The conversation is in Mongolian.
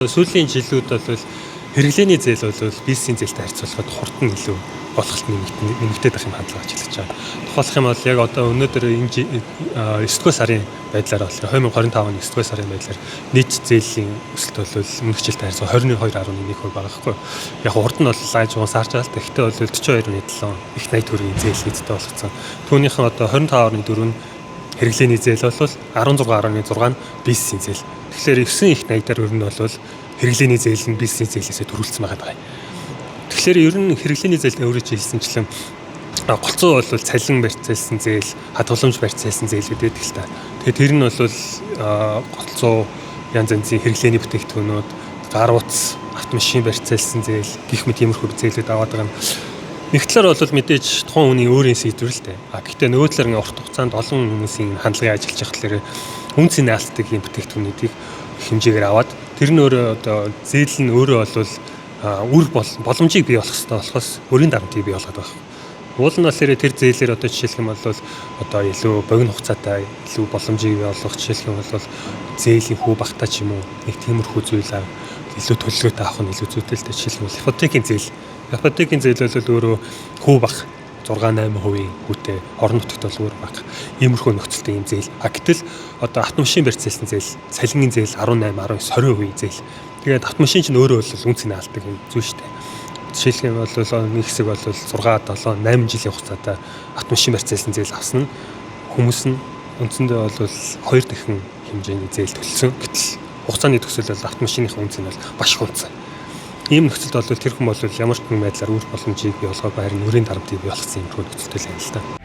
Сүүлийн жилүүд бол хэрэглээний зээл бол бизнесийн зээлтэй харьцуулахад хурдан илүү болохт нэмэгдээд байх юм хандлага ажиллаж байгаа. Тухайлах юм бол яг одоо өнөөдөр энэ 9 дугаар сарын байдлаар бол 2025 оны 9 дугаар сарын байдлаар нийт зээлийн өсөлт бол өмнөх жилтэй харьцуулахад 22.1% байгаа байхгүй. Яг урд нь бол лааж уусаарч байгаа л та. Гэхдээ бол 42.7 их 80 төгрөгийн зээл нийтдээ болгоцсон. Түүнийхэн одоо 25.4 нь хэрэглээний зээл бол 16.6 нь бизнесийн зээл. Тэгэхээр 9 их 80-аар ер нь бол хэрэглээний зээл нь бизнесийн зээлээсээ түрүүлсэн байгаа даа. Тэгэхээр ер нь хэрэглээний зээл өөрөө чи хэлсэнчлэн голцоо бол цалин барьцаалсан зээл, хадгаламж барьцаалсан зээл гэдэг л та. Тэгэхээр тэр нь бол голцоо янз янзын хэрэглээний бүтээгдэхүүнүүд, гар утас, автомашин барьцаалсан зээл гэх мэт иймэрхүү зээлүүд аваад байгаа юм. Нэг талаар бол мэдээж тухайн хүний өөрийн сэдвэр л дээ. А гэхдээ нөгөө талаар ингээ урт хугацаанд олон хүмүүсийн хандлагыг ажиллаж байхлаар үн цэнэ алддаг юм бүтээгдэхүүнүүдийг хэмжээгээр аваад тэр нь өөрөө одоо зээл нь өөрөө бол үр боломжийг бий болгох хэрэгтэй болохоос өрийн дарамтыг бий болгоод байгаа. Уул нь болохоор тэр зээлээр одоо жишээлх юм бол одоо илүү богино хугацаатай илүү боломжийг бий болгох, жишээлх юм бол зээлийн хүү багтаа ч юм уу нэг тиймэрхүү зүйл илүү төлөвлөгөөтэй авах нь илүү зүйтэй л дээ. Жишээлх юм бол ипотекийн зээл. Ипотекийн зээл бол өөрөө хүү баг 6 8% хүүтэй орон нутагт бол өөр баг. Иймэрхүү нөхцөлтэй ийм зээл. А гэтэл одоо автомашин барьцаалсан зээл, цалингийн зээл 18, 19, 20% зээл. Тэгээд автомашин чинь өөрөө бол үн цэнэ алддаг юм зүйл шүү дээ. Жишээлх юм бол нэг хэсэг бол 6, 7, 8 жилийн хугацаатай автомашин барьцаалсан зээл авсан нь хүмүүс нь үндсэндээ бол 2 дахин хэмжээний зээл төлсөн. Гэтэл хугацааны төгсөл бол автомашиныхаа үн цэн бол маш их унасан. Ийм нөхцөлд бол тэр хүн бол ямар ч нэгэн байдлаар үр боломжийг бий болгоогүй, харин өрийн дарамтыг бий болгосон юм нөхцөлтэй л юм л та.